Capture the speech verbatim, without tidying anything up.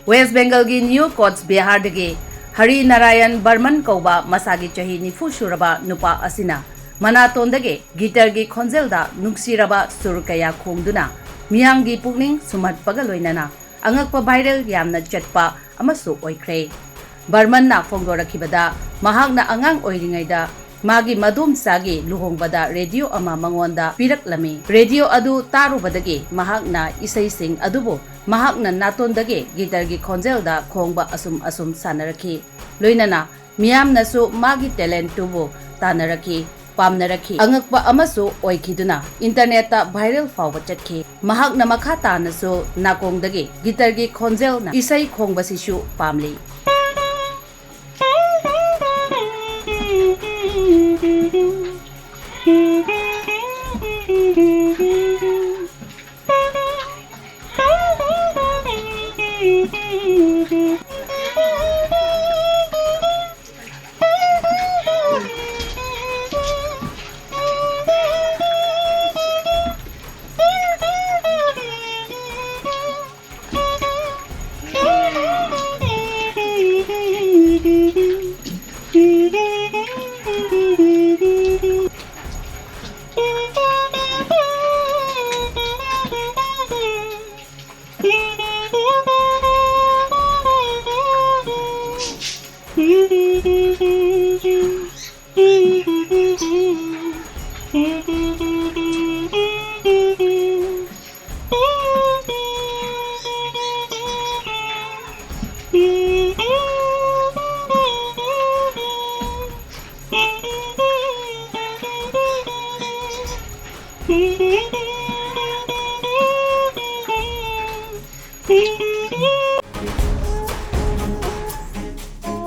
West ꯕꯦꯡꯒꯜꯒꯤ new coach ꯕꯤꯍꯥꯔꯗꯒꯤ ꯍꯔꯤ ꯅꯥꯔꯥꯌꯟ ꯕꯔꯃꯟ ꯀꯧꯕ ꯃꯁꯥꯒꯤ ꯆꯍꯤ ꯅꯤꯐꯨ ꯁꯨꯔꯕ ꯅꯨꯄꯥ ꯑꯁꯤꯅ ꯃꯅꯥꯇꯣꯟꯗꯒꯤ ꯒꯤꯇꯔꯒꯤ ꯈꯣꯟꯖꯦꯜꯗ ꯅꯨꯡꯁꯤꯔꯕ ꯁꯨꯔ ꯀꯌꯥ ꯈꯣꯡꯗꯨꯅ ꯃꯤꯌꯥꯝꯒꯤ ꯄꯨꯛꯅꯤꯡ ꯁꯨꯝꯍꯠꯄꯒ ꯂꯣꯏꯅꯅ ꯑꯉꯛꯄ viral ꯌꯥꯝꯅ ꯆꯠꯄ ꯑꯃꯁꯨ ꯑꯣꯏꯈ꯭ꯔꯦ꯫ ꯕꯔꯃꯟꯅ ꯐꯣꯡꯗꯣꯔꯛꯈꯤꯕꯗ, ꯃꯍꯥꯛꯅ ꯑꯉꯥꯡ ꯑꯣꯏꯔꯤꯉꯩꯗ ꯃꯥꯒꯤ ꯃꯗꯣꯝꯆꯥꯒꯤ ꯂꯨꯍꯣꯡꯕꯗ ꯔꯦꯗꯤꯑꯣ ꯑꯃ ꯃꯉꯣꯟꯗ ꯄꯤꯔꯛꯂꯝꯃꯤ꯫ ꯔꯦꯗꯤꯑꯣ ꯑꯗꯨ ꯇꯥꯔꯨꯕꯗꯒꯤ ꯃꯍꯥꯛꯅ ꯏꯁꯩꯁꯤꯡ ꯑꯗꯨꯕꯨ ꯃꯍꯥꯛꯅ ꯅꯥꯇꯣꯟꯗꯒꯤ ꯒꯤꯇꯔꯒꯤ ꯈꯣꯟꯖꯦꯜꯗ ꯈꯣꯡꯕ ꯑꯁꯨꯝ ꯑꯁꯨꯝ ꯁꯥꯟꯅꯔꯛꯈꯤ꯫ ꯂꯣꯏꯅꯅ ꯃꯤꯌꯥꯝꯅꯁꯨ ꯃꯥꯒꯤ talent ꯇꯨꯕꯨ ꯇꯥꯟꯅꯔꯛꯈꯤ, ꯄꯥꯝꯅꯔꯛꯈꯤ꯫ ꯑꯉꯛꯄ ꯑꯃꯁꯨ ꯑꯣꯏꯈꯤꯗꯨꯅ internet ꯇ viral ꯐꯥꯎꯕ ꯆꯠꯈꯤ꯫ ꯃꯍꯥꯛꯅ ꯃꯈꯥ ꯇꯥꯅꯁꯨ ꯅꯥꯀꯣꯡꯗꯒꯤ ꯒꯤꯇꯔꯒꯤ ꯈꯣꯟꯖꯦꯜꯅ ꯏꯁꯩ ꯈꯣꯡꯕꯁꯤꯁꯨ ꯄꯥꯝꯂꯤ꯫